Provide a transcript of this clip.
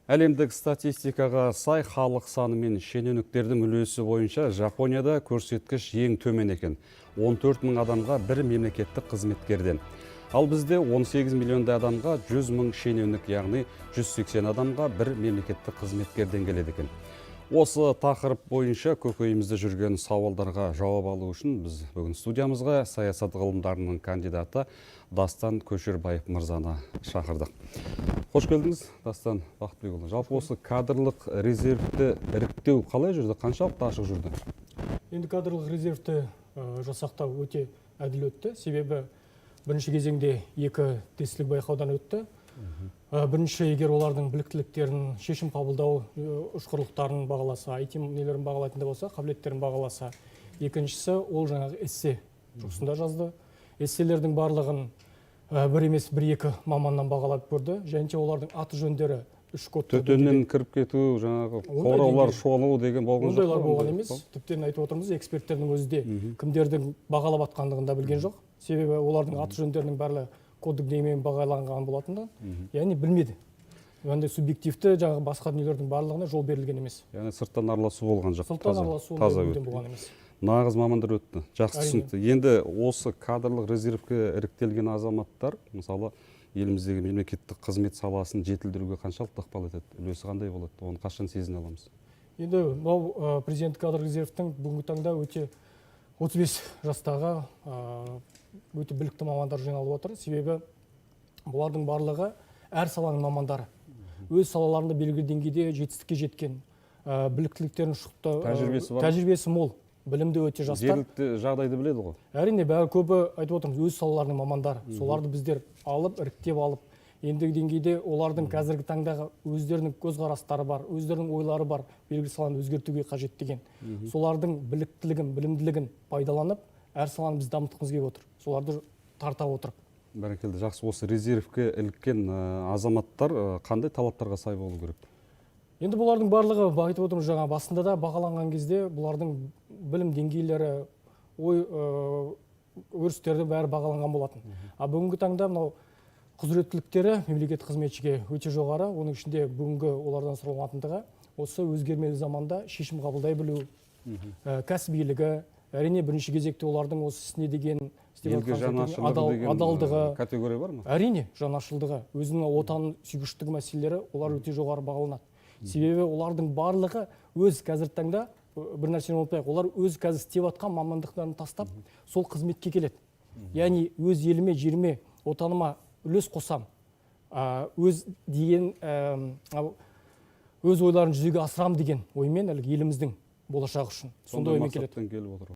Әлемдік статистикаға сай, халық саны мен шенеуніктердің үлесі бойынша Жапонияда көрсеткіш ең төмен екен. 14 мың адамға бір мемлекеттік қызметкерден. Ал бізде 18 миллиондай адамға 100 мың шенеунік, яғни 180 адамға бір мемлекеттік қызметкерден келеді екен. Осы тақырып бойынша көкейімізде жүрген сауалдарға жауап алу үшін біз бүгін студиямызға саясат ғылымдарының кандидаты Дастан Көшербаев мырзаны шақырдық. Қош келдіңіз, Дастан Бақытбекұлы. Жалпы, осы кадрлық резервті іріктеу қалай жүрді, қаншалықты ашық жүрді? Енді кадрлық резервті жасақтау өте әділ өтті, себебі бірінші кезеңде екі тестілік байқаудан өтті. Бірінші, егер олардың біліктіліктерін, шешім қабылдау ұшқырлықтарын бағаласа, IT нелерін бағалайтын да болса, қабілеттерін бағаласа, екіншісі ол жаңағы эссе тұрғысында жазды. Эсселердің барлығын бір емес, бір екі маманнан бағалап көрді және де олардың аты жөндері үш кодты Төтеннен кіріп кету, жаңағы Ондай қоңыраулар деңгей- шолу деген болған жоқ Ондайлар па? болған Ондай емес. жоқ. Тіптен айтып отырмыз, эксперттердің өзі де кімдердің бағалап жатқандығын да білген жоқ, себебі олардың аты жөндерінің барлығы коддық немен бағаланған болатын да, яғни білмеді. Ондай субъективті жаңағы басқа дүниелердің барлығына жол берілген емес. Яғни сырттан араласу болған жоқ. Сырттан Таза, араласу таза ондай мүлдем өтті. болған емес. Нағыз мамандар өтті. Жақсы, Әрине. түсінікті. Енді осы кадрлық резервке іріктелген азаматтар, мысалы, еліміздегі мемлекеттік қызмет саласын жетілдіруге қаншалықты ықпал етеді, үлесі қандай болады, оны қашан сезіне аламыз? Енді мынау президент кадр резервтің бүгінгі таңда өте 35 жастағы өте білікті мамандар жиналып отыр, себебі бұлардың барлығы әр саланың мамандары, өз салаларында белгілі деңгейде жетістікке жеткен, біліктіліктерін шықты, Тәжірибесі бар. тәжірибесі мол, білімді өте жастар. Жергілікті жағдайды біледі ғой. Әрине, бәрі, көбі, айтып отырмыз, өз салаларының мамандары. Соларды біздер алып, іріктеп алып, ендігі деңгейде олардың қазіргі таңдағы өздерінің көзқарастары бар, өздерінің ойлары бар, белгілі саланы өзгертуге қажет деген. Солардың біліктілігін, білімділігін пайдаланып, әр саланы біз дамытқымыз келіп отыр, соларды тарта отырып. Бәрекелді, жақсы. Осы резервке іліккен азаматтар қандай талаптарға сай болу керек? Енді бұлардың барлығы, айтып отырмыз, жаңа басында да бағаланған кезде бұлардың білім деңгейлері, ой өрістері бәрі бағаланған болатын. А бүгінгі таңда мынау құзыреттіліктері мемлекеттік қызметшіге өте жоғары. Оның ішінде бүгінгі олардан сұралатындығы осы өзгермелі заманда шешім қабылдай білу, кәсібилігі, әрине, бірінші кезекте олардың осы ісіне деген, істеп Елге жатқан жанашырлығы деген адалдығы. Категория бар ма? Әрине, жанашырлығы, өзінің отанын сүйгіштігі мәселелері, олар өте жоғары бағаланады, себебі олардың барлығы өз қазіргі таңда, бір нәрсені ұмытпайық, олар өз қазір істеп жатқан мамандықтарын тастап, сол қызметке келеді. Яғни өз еліме, жеріме, отаныма үлес қосам, өз деген өз ойларын жүзеге асырам деген оймен, әлгі еліміздің болашағы үшін сондай оймен келеді. Мақсатпен келіп отыр.